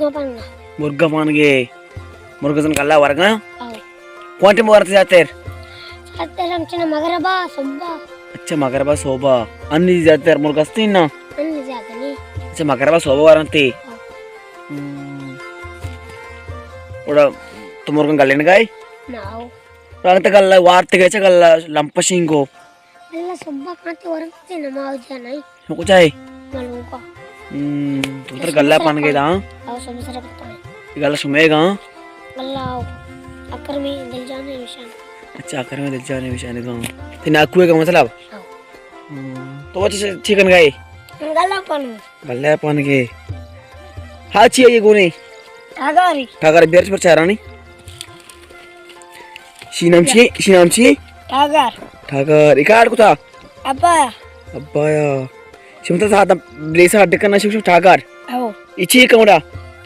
مرگا پانگے۔ مرگا زن گلا ورگا؟ او۔ کوانٹے مورت زیاتر؟ زیاتر ہم چنا مغربا، صبح۔ اچھا، مغربا، صبح۔ انی زیاتر مرگ ہستی نا؟ انی زیاتر نہیں۔ اچھا، مغربا، صبح ورنتے۔ او۔ ہم۔ اوڑا تو مرگا گلے نگائے؟ نا، او۔ رنگ تے گلا وارت گئے چا گلا لمپشنگو۔ اللہ صبح کانتے ورنتے نماز جا نہیں۔ نو کجا ہے؟ ملوکا۔ ہم، تو تر گلا پان گئے دا؟ او، صبح سر پتا ہے۔ گلا شمے گا؟ گلا او۔ اکر میں دل جانے نشان۔ اچھا، اکر میں دل جانے نشان گا۔ تے ناکوے کا مطلب؟ او۔ ہم، تو اچھا چیکن گئے؟ گلا پان۔ بلے پانگے۔ ہا چی ہے یہ گونے؟ ٹاگر۔ ٹاگر بیرچ پر چارانی۔ شی نام چی؟ شی نام چی؟ ٹاگر۔ ٹاگر۔ اکاڑ کتا؟ ابایا۔ ابایا۔ شمتا ساتا بلیسا ڈکنا شو شو ٹاگر۔ او۔ اچھی کمڑا؟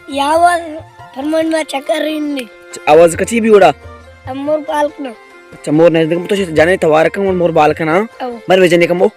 یا آواز فرمان ما چکر رین نے۔ آواز کچی بھی اڑا؟ اب مور پالکنا۔ اچھا، مور نہیں دیکھ تو جانے توار کم مور بالکنا۔ او۔ مر وجنے کمو۔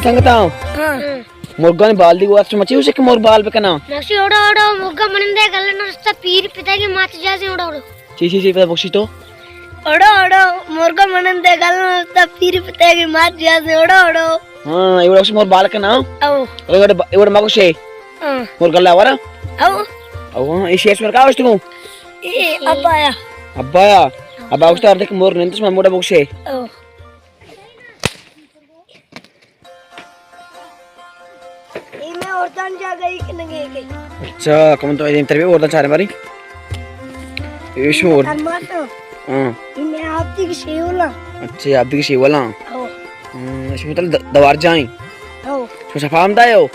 سنگتاں۔ ہاں۔ مرگانی بال دی گوات شما چی ہوشے کہ مرگ بال بکنا؟ نقشی اوڑو اوڑو مرگا منندے گلے نہ رستا پیر پتا کی مات جازی اوڑو اوڑو۔ چی چی چی پتا بخشی تو؟ اوڑو اوڑو مرگا منندے گلے نہ رستا پیر پتا کی مات جازی اوڑو اوڑو۔ ہاں، ایوڑا بخشی مرگ بال کنا؟ او۔ ایوڑا ایوڑا مگوشے؟ ہاں۔ مرگ اللہ ورا؟ او۔ او ہاں، ایشی ایس مرگا ہوشتگو؟ اے ابایا۔ ابایا۔ ابا ہوشتا دیکھ مرگ نندش من موڑا بخشے۔ او۔ اے میں اوردان جا گئی کہ نگے گئی۔ اچھا، کمن تو اے تربی اوردان چارے ماری۔ ایشو اور۔ ہاں۔ اے میں آپ دی کی شیولا۔ اچھا، آپ دی کی شیولا۔ او۔ ہاں، ایشو مطلب د-، دوار جائیں۔ او۔ تو شفا ہم دایو؟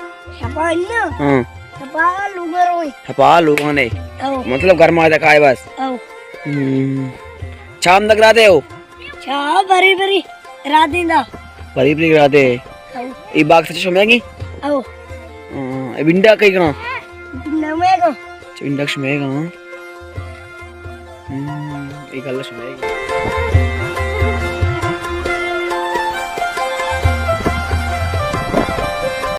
شفا نا۔ ہاں۔ شفا لوگا روئی۔ شفا لوگا نے۔ او۔ مطلب گرما دا کائے بس۔ او۔ ہم۔ چام دگرا دے ہو؟ چا بری بری را دیندا۔ بری بری را دے۔ او۔ ای باغ سچ شمے گی؟ او۔ ہاں، ای بنڈا کئی گا؟ بنڈا میں گا۔ چا بنڈا شمے گا؟ ہم، ای گلا شمے گی۔